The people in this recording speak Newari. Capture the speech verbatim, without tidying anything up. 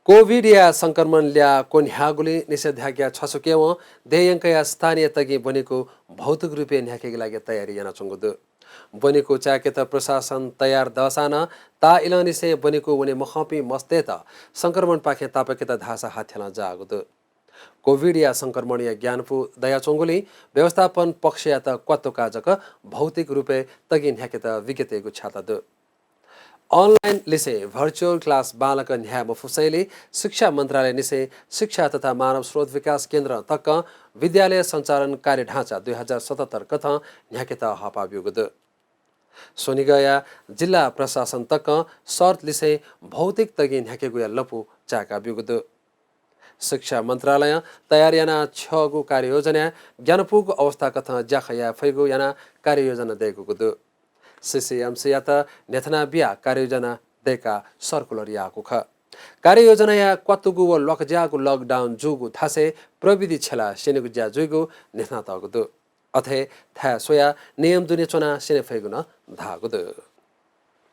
कोभिडया संक्रमण ल्याः क्वन्ह्याःगुलिं निषेधाज्ञा छ्वासुकेवं देय् यंकया स्थानीय तगिं ब्वनेकु भौतिक रूपय् न्ह्याकेगु लागि तयारी यानाच्वंगु दु। ब्वनेकु चाय्‌केत प्रशासन तयार दःसां नं ताःइलंनिसें ब्वनेकु वने मखंपिं मस्तय्‌त संक्रमणपाखें तापाकेत धाःसा हाथ्यालं जाःगु दु। कोभिडया संक्रमणया ग्यानापु दयाच्वंगुलिं व्यवस्थापन पक्षयात क्वातुकाः जक भौतिक रूपय् तगिं न्ह्याकेत विज्ञ तयेगु छ्याता दु। अनलाइन लिसें भर्चुअल क्लास बांलाक न्ह्याये मफुसेंलि शिक्षा मन्त्रालयनिसें शिक्षा तथा मानव स्रोत विकास केन्द्रं तकं विद्यालय सञ्चालन कार्यढाँचा दुई हजार सतहत्तर कथं न्ह्याकेत हःपाः ब्यूगु दु। स्वनिगःया जिल्ला प्रशासन तकं शर्त लिसें भौतिक तगिं न्ह्याकेगुया लँपु चाय्‌का ब्यूगु दु। शिक्षा मन्त्रालयं तयार याना छ्यःगु कार्ययोजनाय् ग्यानापूगु अवस्था कथं ज्याखँ याये फइगु यानाः कार्ययोजना दय्‌कूगु दु। सिसिएमसीयात न्ह्यथना बियाः कार्ययोजना दय्‌काः सर्कुलर याःगु खः। कार्ययोजनाया क्वातुगु व ल्वाकज्याःगु लकडाउन जूगु थासय् प्रविधि छ्यलाः स्यनेगु ज्या जुइगु न्ह्यथनातःगु दु। अथे थाय् स्वयाः नियम दुने च्वनाः स्यने फइगु नं धाःगु दु।